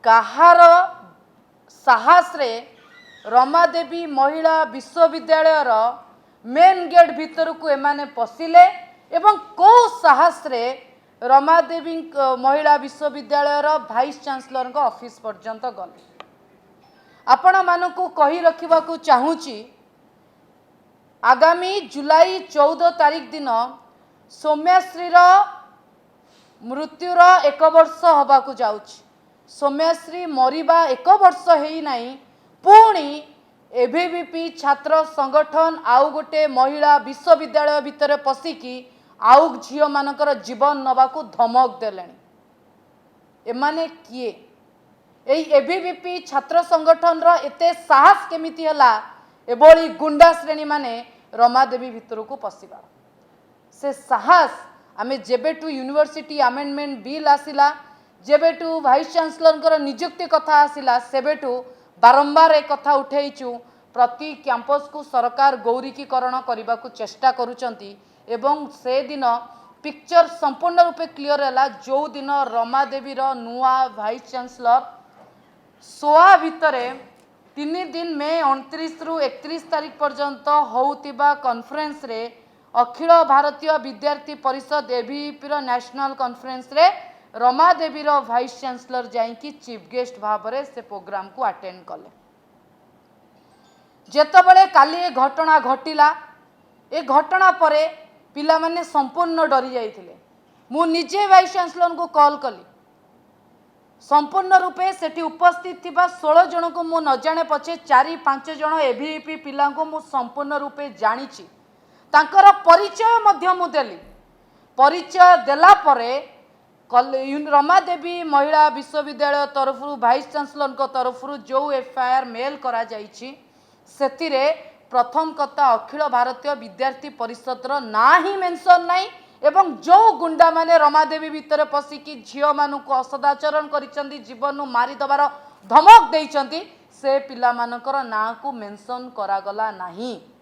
କାହାର ସାହସରେ ରମାଦେବୀ ମହିଳା ବିଶ୍ୱବିଦ୍ୟାଳୟର ମେନ୍ ଗେଟ୍ ଭିତରକୁ ଏମାନେ ପଶିଲେ ଏବଂ କେଉଁ ସାହସରେ ରମାଦେବୀ ମହିଳା ବିଶ୍ୱବିଦ୍ୟାଳୟର ଭାଇସ୍ ଚାନ୍ସେଲରଙ୍କ ଅଫିସ୍ ପର୍ଯ୍ୟନ୍ତ ଗଲେ? ଆପଣମାନଙ୍କୁ କହି ରଖିବାକୁ ଚାହୁଁଛି, ଆଗାମୀ ଜୁଲାଇ 14 ତାରିଖ ଦିନ ସୌମ୍ୟାଶ୍ରୀର ମୃତ୍ୟୁର ଏକ ବର୍ଷ ହେବାକୁ ଯାଉଛି। ସୌମ୍ୟାଶ୍ରୀ ମରିବା ଏକ ବର୍ଷ ହେଇନାହିଁ, ପୁଣି ଏବିଭିପି ଛାତ୍ର ସଂଗଠନ ଆଉ ଗୋଟେ ମହିଳା ବିଶ୍ୱବିଦ୍ୟାଳୟ ଭିତରେ ପଶିକି ଆଉ ଝିଅମାନଙ୍କର ଜୀବନ ନେବାକୁ ଧମକ ଦେଲେଣି। ଏମାନେ କିଏ? ଏଇ ଏବିଭିପି ଛାତ୍ର ସଂଗଠନର ଏତେ ସାହସ କେମିତି ହେଲା ଏଭଳି ଗୁଣ୍ଡା ଶ୍ରେଣୀମାନେ ରମାଦେବୀ ଭିତରକୁ ପଶିବାର? ସେ ସାହସ ଆମେ ଯେବେଠୁ ୟୁନିଭର୍ସିଟି ଆମେଣ୍ଡମେଣ୍ଟ ବିଲ୍ ଆସିଲା, ଯେବେଠୁ ଭାଇସ୍ ଚାନ୍ସେଲରଙ୍କର ନିଯୁକ୍ତି କଥା ଆସିଲା, ସେବେଠୁ ବାରମ୍ବାର ଏ କଥା ଉଠେଇଛୁ। ପ୍ରତି କ୍ୟାମ୍ପସକୁ ସରକାର ଗୌରିକୀକରଣ କରିବାକୁ ଚେଷ୍ଟା କରୁଛନ୍ତି ଏବଂ ସେଦିନ ପିକ୍ଚର ସମ୍ପୂର୍ଣ୍ଣ ରୂପେ କ୍ଲିଅର ହେଲା, ଯେଉଁଦିନ ରମାଦେବୀର ନୂଆ ଭାଇସ୍ ଚାନ୍ସେଲର ସୋଆ ଭିତରେ 3 ଦିନ, ମେ 29ରୁ 31 ତାରିଖ ପର୍ଯ୍ୟନ୍ତ ହେଉଥିବା କନଫରେନ୍ସରେ, ଅଖିଳ ଭାରତୀୟ Vidyarthi Parishad ଏବିଭିପିର national କନଫରେନ୍ସରେ ରମାଦେବୀର vice chancellor ଯାଇକି ଚିଫ୍ ଗେଷ୍ଟ ଭାବରେ ସେ ପ୍ରୋଗ୍ରାମକୁ ଆଟେଣ୍ଡ କଲେ। ଯେତେବେଳେ କାଲି ଏ ଘଟଣା ଘଟିଲା, ଏ ଘଟଣା ପରେ ପିଲାମାନେ ସମ୍ପୂର୍ଣ୍ଣ ଡରି ଯାଇଥିଲେ। ମୁଁ ନିଜେ ଭାଇସ୍ ଚାନ୍ସେଲରଙ୍କୁ କଲ୍ କଲି। ସମ୍ପୂର୍ଣ୍ଣ ରୂପେ ସେଠି ଉପସ୍ଥିତ ଥିବା 16 ଜଣଙ୍କୁ ମୁଁ ନ ଜାଣେ ପଛେ, ଚାରି ପାଞ୍ଚ ଜଣ ଏବିଭିପି ପିଲାଙ୍କୁ ମୁଁ ସମ୍ପୂର୍ଣ୍ଣ ରୂପେ ଜାଣିଛି। ତାଙ୍କର ପରିଚୟ ମଧ୍ୟ ମୁଁ ଦେଲି। ପରିଚୟ ଦେଲା ପରେ ରମାଦେବୀ ମହିଳା ବିଶ୍ୱବିଦ୍ୟାଳୟ ତରଫରୁ, ଭାଇସ୍ ଚାନ୍ସେଲରଙ୍କ ତରଫରୁ ଯେଉଁ ଏଫଆଇଆର୍ ମେଲ୍ କରାଯାଇଛି, ସେଥିରେ ପ୍ରଥମ କଥା ଅଖିଳ ଭାରତୀୟ ବିଦ୍ୟାର୍ଥୀ ପରିଷଦର ନାଁ ହିଁ ମେନସନ୍ ନାହିଁ ଏବଂ ଯେଉଁ ଗୁଣ୍ଡାମାନେ ରମାଦେବୀ ଭିତରେ ପଶିକି ଝିଅମାନଙ୍କୁ ଅସଦାଚରଣ କରିଛନ୍ତି, ଜୀବନରୁ ମାରିଦେବାର ଧମକ ଦେଇଛନ୍ତି, ସେ ପିଲାମାନଙ୍କର ନାଁକୁ ମେନସନ୍ କରାଗଲା ନାହିଁ।